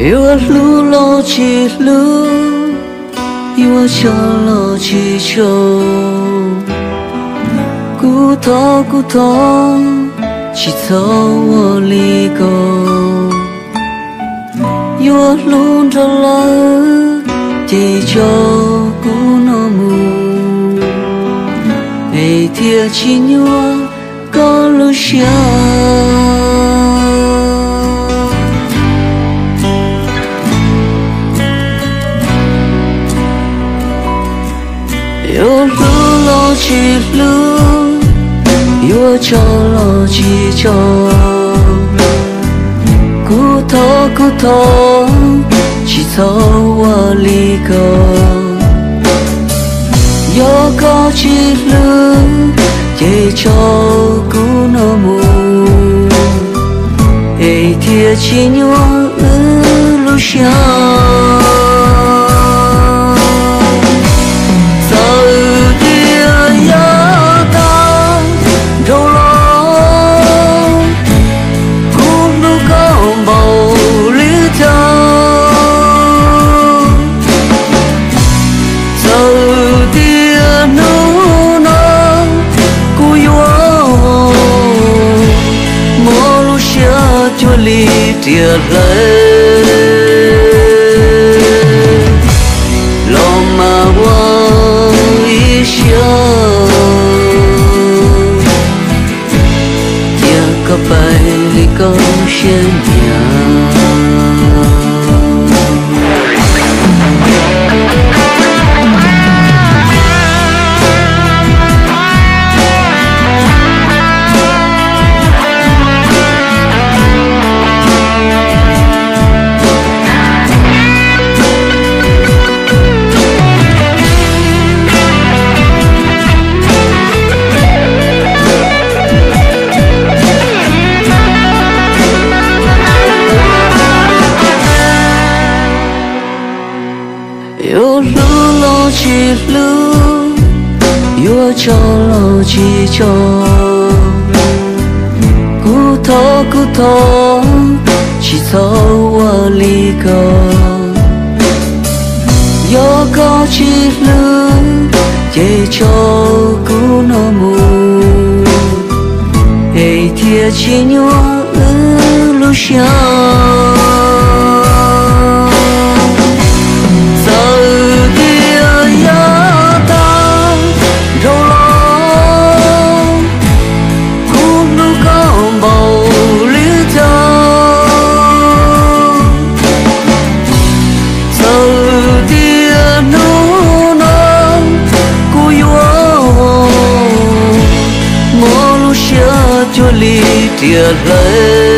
Yuav hlub los tsis hlub, yuav tso los tsis tso, kuv thov kuv thov, tsis txhob ua li ko. Yuav hlub nrog lawv, ces tso kuv no mus, es thiaj tsis nyuaj koj lub siab. Yuav hlub los tsis hlub, yuav tso los tsis tso, kuv thov kuv thov, tsis txhob ua li ko. Yog koj tsis hlub, ces tso kuv no mus, es thiaj tsis nyuaj wb lub siab. Txawm tias yav tag dhau los, kuv hlub koj npaum li cas. Txawm tias hnub no kuv yuav mob lub siab cuag li riam hlawv, los mas ua ib siab, cia koj pais li koj siab nyiam. Yuav hlub los tsis hlub, yuav tso los tsis tso, kuv thov kuv thov, tsis txhob ua li ko. Yog koj tsis hlub, ces tso kuv no mus, es thiaj tsis nyuaj wb lub siab. Txawm tias yav tag dhau los, kuv hlub koj npaum li cas. Txawm tias hnub no kuv yuav mob lub siab cuag li riam hlawv,